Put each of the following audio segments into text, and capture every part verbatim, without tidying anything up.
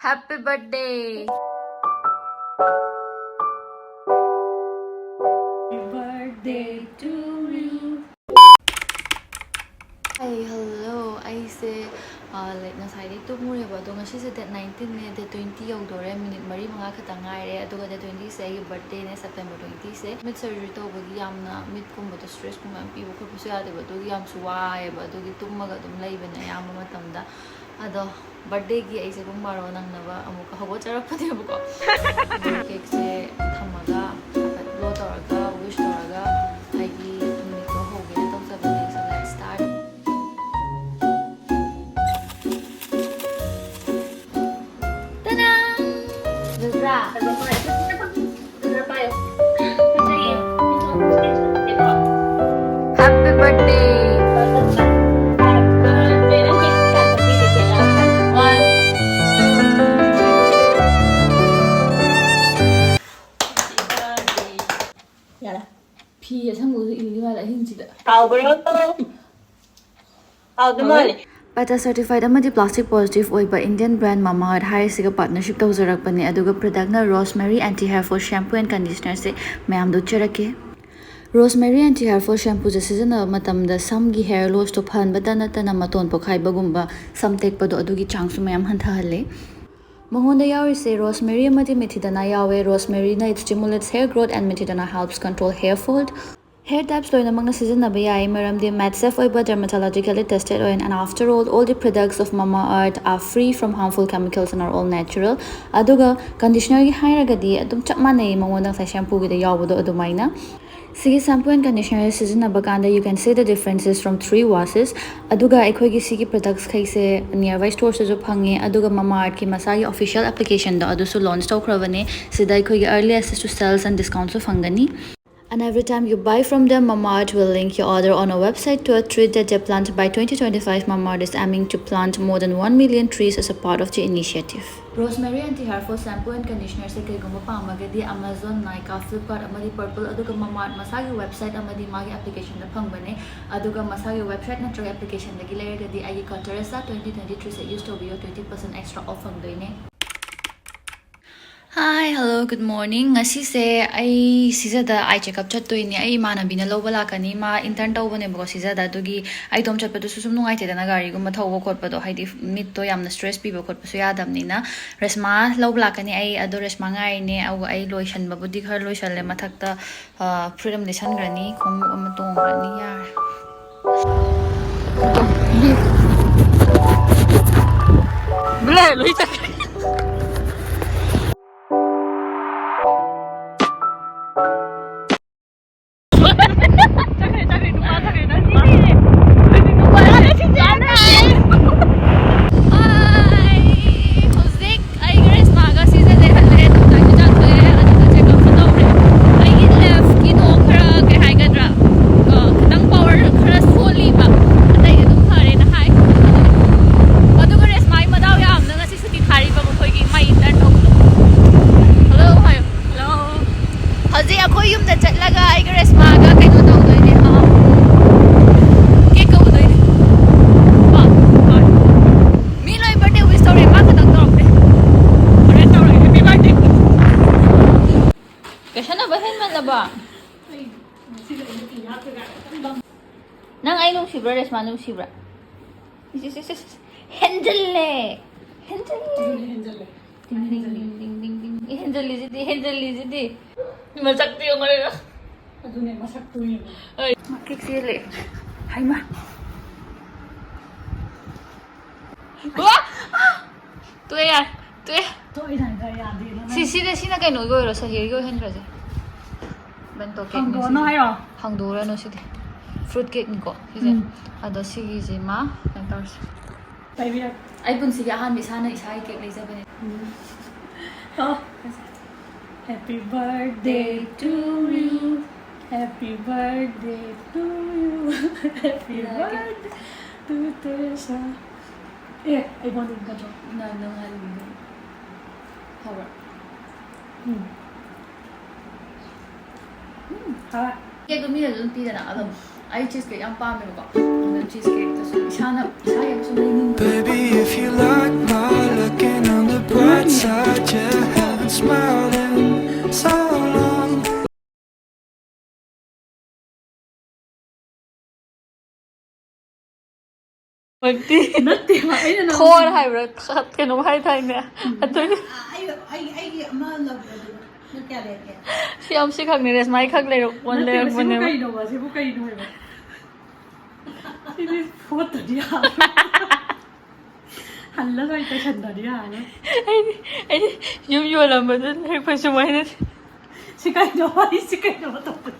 Happy birthday. Birthday to you. Hey, hello. ꯑꯩꯁꯦ, ꯑ, like, ꯉꯁꯥꯏꯗꯤ ꯇꯨꯝꯃꯨꯔꯦꯕ, ꯑꯗꯣ ꯉꯁꯤꯁꯦ date nineteenꯅꯦ, date twenty ꯌꯧꯗꯣꯔꯦ, ꯃꯤꯅꯤꯠ ꯃꯔꯤ ꯃꯉꯥ ꯈꯛꯇ ꯉꯥꯏꯔꯦ, ꯑꯗꯨꯒ date twentyꯁꯦ ꯑꯩꯒꯤ birthdayꯅꯦ, September twentyꯁꯦ꯫ ꯃꯤꯠ surgery ꯇꯧꯕꯒꯤ ꯌꯥꯝꯅ ꯃꯤꯠꯀꯨꯝꯕꯗ stressꯀꯨꯝꯕ ꯌꯥꯝ ꯄꯤꯕ ꯈꯣꯠꯄꯁꯨ ꯌꯥꯗꯦꯕ, ꯑꯗꯨꯒꯤ ꯌꯥꯝꯁꯨ ꯋꯥꯏꯑꯦꯕ, ꯑꯗꯨꯒꯤ ꯇꯨꯝꯃꯒ ꯑꯗꯨꯝ ꯂꯩꯕꯅꯦ ꯑꯌꯥꯝꯕ ꯃꯇꯝꯗ꯫ ꯑꯗꯣ birthdayꯒꯤ ꯑꯩꯁꯦ ꯄꯨꯡ ꯕꯥꯔꯣ ꯅꯪꯅꯕ ꯑꯃꯨꯛꯀ ꯍꯧꯒꯠꯆꯔꯛꯄꯅꯦꯕꯀꯣ꯫ ꯑꯗꯣ cakeꯁꯦ ꯊꯝꯃꯒ, ꯍꯥꯏꯐꯦꯠ blow ꯇꯧꯔꯒ, wish ꯇꯧꯔꯒ ꯑꯩꯒꯤ ꯅꯨꯃꯤꯠꯇꯣ ꯍꯧꯒꯦꯅ ꯇꯧꯖꯕꯅꯦ꯫ So let's start. ꯇꯅꯥ! ꯐꯖꯗ꯭ꯔꯥ? Happy birthday! ꯌꯥꯔꯦ꯫ ꯐꯤ ꯑꯁꯪꯕꯗꯨ ꯏꯜꯂꯤ ꯃꯥꯜꯂꯦ ꯑꯍꯤꯡꯁꯤꯗ꯫ ꯍꯥꯎꯕ꯭ꯔꯣ? ꯍꯥꯎꯗꯧ ꯃꯥꯜꯂꯦ꯫ PETA certified ꯑꯃꯗꯤ plastic positive ꯑꯣꯏꯕ Indian brand Mamaearth ꯍꯥꯏꯔꯤꯁꯤꯒ partnership ꯇꯧꯖꯔꯛꯄꯅꯦ, ꯑꯗꯨꯒ productꯅ Rosemary Anti Hair Fall Shampoo and Conditionerꯁꯦ ꯃꯌꯥꯝꯗ ꯎꯠꯆꯔꯛꯀꯦ꯫ Rosemary Anti Hair Fall Shampooꯁꯦ ꯁꯤꯖꯤꯟꯅꯕ ꯃꯇꯝꯗ ꯁꯝꯒꯤ hair lossꯇꯣ ꯐꯍꯟꯕꯇ ꯅꯠꯇꯅ ꯃꯇꯣꯟ ꯄꯣꯛꯈꯥꯏꯕꯒꯨꯝꯕ, ꯁꯝ ꯇꯦꯛꯄꯗꯣ, ꯑꯗꯨꯒꯤ ꯆꯥꯡꯁꯨ ꯃꯌꯥꯝ ꯍꯟꯊꯍꯜꯂꯦ꯫ ꯃꯉꯣꯟꯗ ꯌꯥꯎꯔꯤꯁꯦ rosemary ꯑꯃꯗꯤ methidana ꯌꯥꯎꯋꯦ꯫ Rosemaryꯅ it stimulates hair growth and methidana helps control hair fall꯫ Hair types ꯂꯣꯏꯅꯃꯛꯅ ꯁꯤꯖꯤꯟꯅꯕ ꯌꯥꯏ, ꯃꯔꯝꯗꯤ mat safe ꯑꯣꯏꯕ, dermatologically tested ꯑꯣꯏ, and after all, all the products of Mamaearth are free from harmful chemicals and are all natural꯫ ꯑꯗꯨꯒ conditionerꯒꯤ ꯍꯥꯏꯔꯒꯗꯤ ꯑꯗꯨꯝ ꯆꯞ ꯃꯥꯟꯅꯩ, ꯃꯉꯣꯟꯗ ꯉꯁꯥꯏ shampooꯒꯤꯗ ꯌꯥꯎꯕꯗꯣ ꯑꯗꯨꯃꯥꯏꯅ꯫ ꯁꯤꯒꯤ shampoo and conditioner ꯁꯤꯖꯤꯟꯅꯕ ꯀꯥꯟꯗ you can see the differences from three washes꯫ ꯑꯗꯨꯒ ꯑꯩꯈꯣꯏꯒꯤ ꯁꯤꯒꯤ productsꯈꯩꯁꯦ nearby storesꯇꯁꯨ ꯐꯪꯉꯦ, ꯑꯗꯨꯒ Mamaearthꯀꯤ ꯃꯁꯥꯒꯤ official applicationꯗꯣ ꯑꯗꯨꯁꯨ launch ꯇꯧꯈ꯭ꯔꯕꯅꯦ꯫ ꯁꯤꯗ ꯑꯩꯈꯣꯏꯒꯤ early access to sales and discountꯁꯨ ꯐꯪꯒꯅꯤ꯫ And every time you buy from them, Mamaearth will link your order on a website to a tree that they plant. By twenty twenty-five, Mamaearth is aiming to plant more than one million trees as a part of the initiative. Rosemary Anti Hair Fall Shampoo and Conditionerꯁꯦ ꯀꯩꯒꯨꯝꯕ ꯄꯥꯝꯃꯒꯗꯤ Amazon, Nykaa, Flipkart ꯑꯃꯗꯤ Purplle, ꯑꯗꯨꯒ Mamaearth ꯃꯁꯥꯒꯤ website ꯑꯃꯗꯤ ꯃꯥꯒꯤ applicationꯗ ꯐꯪꯕꯅꯦ꯫ ꯑꯗꯨꯒ ꯃꯁꯥꯒꯤ website ꯅꯠꯇ꯭ꯔꯒ applicationꯗꯒꯤ ꯂꯩꯔꯒꯗꯤ ꯑꯩꯒꯤ code Teresa twenty twenty-threeꯁꯦ use ꯇꯧꯕꯤꯌꯣ, twenty percent extra off ꯐꯪꯗꯣꯏꯅꯦ꯫ Hi, hello, good morning. ꯉꯁꯤꯁꯦ ꯑꯩ ꯁꯤꯖꯗ ꯑꯥꯏ ꯆꯦꯛꯑꯞ ꯆꯠꯇꯣꯏꯅꯦ꯫ ꯑꯩ ꯏꯃꯥꯟꯅꯕꯤꯅ ꯂꯧꯕ ꯂꯥꯛꯀꯅꯤ꯫ ꯃꯥ ꯏꯟꯇꯔꯟ ꯇꯧꯕꯅꯦꯕꯀꯣ ꯁꯤꯖꯗ꯫ ꯑꯗꯨꯒꯤ ꯑꯩ ꯏꯇꯣꯝ ꯆꯠꯄꯗꯨꯁꯨ ꯁꯨꯝ ꯅꯨꯡꯉꯥꯏꯇꯦꯗꯅ, ꯒꯥꯔꯤꯒꯨꯝꯕ ꯊꯧꯕ ꯈꯣꯠꯄꯗꯣ, ꯍꯥꯏꯗꯤ ꯃꯤꯠꯇꯣ ꯌꯥꯝꯅ ꯁ꯭ꯇ꯭ꯔꯦꯁ ꯄꯤꯕ ꯈꯣꯠꯄꯁꯨ ꯌꯥꯗꯕꯅꯤꯅ꯫ ꯔꯦꯁꯃꯥ ꯂꯧꯕ ꯂꯥꯛꯀꯅꯤ꯫ ꯑꯩ ꯑꯗꯣ ꯔꯦꯁꯃꯥ ꯉꯥꯏꯔꯤꯅꯦ꯫ ꯑꯗꯨꯒ ꯑꯩ ꯂꯣꯏꯁꯟꯕꯕꯨꯗꯤ ꯈꯔ ꯂꯣꯏꯁꯜꯂꯦ꯫ ꯃꯊꯛꯇ, ꯑ, ꯐꯨꯔꯤꯠ ꯑꯃ ꯂꯤꯠꯁꯟꯈ꯭ꯔꯅꯤ, ꯈꯣꯡꯎꯞ ꯑꯃ ꯇꯣꯡꯈ꯭ꯔꯅꯤ, ꯌꯥꯔꯦ꯫ ꯕ꯭ꯂꯦ, ꯂꯣꯏ ꯆꯠꯈ꯭ꯔꯦ꯫ ꯆꯠꯈ꯭ꯔꯦ, ꯆꯠꯈ꯭ꯔꯦ, ꯅꯨꯄꯥ ꯆꯠꯈ꯭ꯔꯦ, ꯅꯪ ꯅꯨꯄꯥ꯫ ꯅꯨꯄꯥ ꯆꯠꯈ꯭ꯔꯦ, ꯁꯤ ꯆꯠꯈ꯭ꯔꯦ꯫ ꯍꯥꯏ, ꯍꯧꯖꯤꯛ ꯑꯩꯒ ꯔꯦꯁꯃꯥꯒ ꯁꯤꯁꯦ ꯂꯩꯍꯜꯂꯦ, ꯗꯣꯛꯇꯔꯁꯨ ꯆꯠꯊꯣꯛꯑꯦ, ꯑꯗꯨꯒ ꯆꯦꯛꯑꯞꯁꯨ ꯇꯧꯔꯦ꯫ ꯑꯩꯒꯤ ꯂꯦꯐꯀꯤꯗꯣ ꯈꯔ, ꯀꯩ ꯍꯥꯏꯒꯗ꯭ꯔꯥ, ꯑ, ꯈꯤꯇꯪ ꯄꯋꯔ ꯈꯔ ꯁꯣꯜꯂꯤꯕ, ꯑꯇꯩꯗꯤ ꯑꯗꯨꯝ ꯐꯔꯦꯅ ꯍꯥꯏ꯫ ꯑꯗꯨꯒ ꯔꯦꯁꯃꯥꯒꯤ ꯃꯗꯥꯎ ꯌꯥꯝꯅ ꯉꯁꯤ ꯁꯨꯇꯤ ꯊꯥꯔꯤꯕ ꯃꯈꯣꯏꯒꯤ ꯃꯥꯏ ꯏꯟꯇꯔꯟ ꯇꯧꯕꯗꯣ꯫ ꯍꯜꯂꯣ ꯍꯥꯏꯌꯣ꯫ ꯍꯜꯂꯣ꯫ ꯍꯧꯖꯤꯛ ꯑꯩꯈꯣꯏ ꯌꯨꯝꯗ ꯆꯠꯂꯒ ꯑꯩꯒ ꯔꯦꯁꯃꯥꯒ ꯀꯩꯅꯣ ꯇꯧꯗꯣꯏꯅꯦ, ꯑ, ꯀꯦꯛ ꯀꯛꯎꯗꯣꯏꯅꯦ꯫ ꯀꯣ? ꯍꯣꯏ꯫ ꯃꯤ ꯂꯣꯏ ꯕꯥꯔꯗꯦ ꯋꯤꯁ ꯇꯧꯔꯦ, ꯃꯥ ꯈꯛꯇꯪ ꯇꯧꯔꯛꯇꯦ꯫ ꯍꯣꯔꯦꯟ ꯇꯧꯔꯒꯦ, ꯍꯦꯄꯤ ꯕꯥꯔꯗꯦ꯫ ꯀꯩꯁꯟꯅꯕ ꯍꯦꯟꯃꯜꯂꯕ? ꯅꯪ ꯑꯩ ꯅꯨꯡꯁꯤꯕ꯭ꯔꯥ, ꯔꯦꯁꯃꯥ ꯅꯨꯡꯁꯤꯕ꯭ꯔꯥ? ꯏꯁ, ꯏꯁ, ꯏꯁ, ꯏꯁ꯫ ꯍꯦꯟꯖꯤꯜꯂꯦ! ꯍꯦꯟꯖꯤꯜꯂꯦ! ꯑꯗꯨꯅꯦ ꯍꯦꯟꯖꯤꯜꯂꯦ꯫ ꯗꯤꯡ, ꯗꯤꯡ, ꯗꯤꯡ, ꯗꯤꯡ, ꯗꯤꯡ, ꯗꯤꯡ꯫ ꯍꯦꯟꯖꯤꯜꯂꯤꯁꯤꯗꯤ, ꯍꯦꯟꯖꯤꯜꯂꯤꯁꯤꯗꯤ꯫ ꯃꯁꯛꯇꯤ ꯌꯦꯡꯉꯨꯅꯦ꯫ ꯑꯗꯨꯅꯦ, ꯃꯁꯛꯇꯨ ꯌꯦꯡꯉꯨ꯫ ꯀꯤꯛ ꯆꯦꯜꯂꯦ꯫ ꯍꯩꯃꯥ꯫ ꯋꯥ! ꯇꯣꯛꯑꯦ ꯌꯥꯔꯦ, ꯇꯣꯛꯑꯦ꯫ ꯇꯣꯛꯏ ꯍꯥꯏꯗ꯭ꯔꯥ, ꯌꯥꯗꯦꯅ ꯁꯤ, ꯅꯪ꯫ ꯁꯤꯗ, ꯁꯤꯅ ꯀꯩꯅꯣꯒꯤ ꯑꯣꯏꯔꯣ, ꯁꯍꯤꯔꯒꯤ ꯑꯣꯏꯍꯟꯈ꯭ꯔꯁꯦ꯫ ꯕꯟꯇꯣ ꯀꯦꯛꯅꯦ ꯍꯥꯡꯗꯣꯛꯑꯅꯨ ꯁꯤꯗꯤ꯫ ꯍꯥꯏꯔꯣ? ꯍꯥꯡꯗꯣꯛꯎꯔꯅꯨ ꯁꯤꯗꯤ꯫ ꯐ꯭ꯔꯨꯠ ꯀꯦꯛꯅꯤꯀꯣ ꯁꯤꯁꯦ꯫ ꯎꯝ꯫ ꯑꯗꯣ ꯁꯤꯒꯤꯁꯤꯃ ꯀꯩꯅꯣ ꯇꯧꯔꯁꯤ꯫ ꯄꯥꯏꯕꯤꯔꯛ꯫ ꯑꯩ ꯄꯨꯟꯁꯤꯒꯤ ꯑꯍꯥꯟꯕ ꯏꯁꯥꯅ ꯏꯁꯥꯒꯤ ꯀꯦꯛ ꯂꯩꯖꯕꯅꯦ꯫ ꯎꯝ꯫ ꯑꯣ꯫ Happy birthday to you. Happy birthday to you. Happy birthday to Teresa. ꯑꯦ, ꯑꯩꯉꯣꯟꯗ ꯅꯠꯇ꯭ꯔꯣ? ꯅꯪ, ꯅꯪ ꯍꯥꯏꯔꯤꯗꯣ꯫ ꯍꯥꯎꯕ꯭ꯔꯥ? ꯎꯝ꯫ ꯎꯝ, ꯍꯥꯎꯋꯦ꯫ ꯀꯦꯛꯇꯣ ꯃꯤꯅꯁꯨ ꯑꯗꯨꯝ ꯄꯤꯗꯅ, ꯑꯗꯣ ꯑꯩ ꯆꯤꯁ ꯀꯦꯛ ꯌꯥꯝ ꯄꯥꯝꯃꯦꯕꯀꯣ꯫ ꯑꯗꯣ ꯆꯤꯁ ꯀꯦꯛꯇꯁꯨ ꯏꯁꯥꯅ, ꯏꯁꯥꯒꯤ ꯑꯃꯁꯨ ꯂꯩꯅꯤꯡꯕ꯫ Baby, if you like my looking on the bright side, yeah, heaven Smiling so long. ꯍꯧꯖꯤꯛꯇꯤ ꯅꯠꯇꯦꯕ ꯑꯩꯅ ꯅꯪ ꯊꯣꯔ ꯍꯥꯏꯕ꯭ꯔꯥ ꯈ- ꯀꯩꯅꯣꯝ ꯍꯥꯏ ꯊꯥꯏꯅꯦ꯫ ꯑꯗꯨꯒꯤ ꯑꯩ ꯑꯩ ꯑꯩꯒꯤ ꯑꯃ ꯂꯧꯕꯗꯣ ꯅꯪ ꯀꯌꯥ ꯂꯩꯔꯛꯀꯦ? ꯁꯤ ꯌꯥꯝ ꯁꯤ ꯈꯛꯅꯦ, ꯔꯦꯁꯃꯥꯏ ꯈꯛ ꯂꯩꯔꯛ ꯄꯣꯟ ꯅꯠꯇꯦꯕ, ꯁꯤꯕꯨ ꯂꯩꯔꯛꯄꯅꯦꯕ꯫ ꯀꯩꯅꯣꯕ? ꯁꯤꯕꯨ ꯀꯩꯅꯣ ꯍꯥꯏꯕ? ꯁꯤꯗꯤ ꯐꯣꯠꯇꯗꯤ ꯌꯥꯔꯣꯏ꯫ ꯍꯜꯂꯒ ꯑꯩ ꯇꯩꯁꯟꯗꯗꯤ ꯌꯥꯔꯣꯏ꯫ ꯑꯩꯗꯤ ꯑꯩꯗꯤ ꯌꯨꯝ ꯌꯣꯜꯂꯝꯕꯗꯨ ꯂꯩꯔꯛꯄ ꯁꯨꯃꯥꯏꯅ꯫ ꯁꯤ ꯀꯩꯅꯣ? ꯋꯥꯔꯤꯁꯤ ꯀꯩꯅꯣ ꯇꯧꯕ?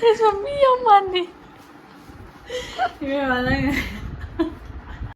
ꯔꯦꯁꯃꯥ ꯃꯤ ꯌꯥꯝ ꯃꯥꯟꯗꯦ꯫ ꯏꯕꯦꯝꯃ ꯅꯪ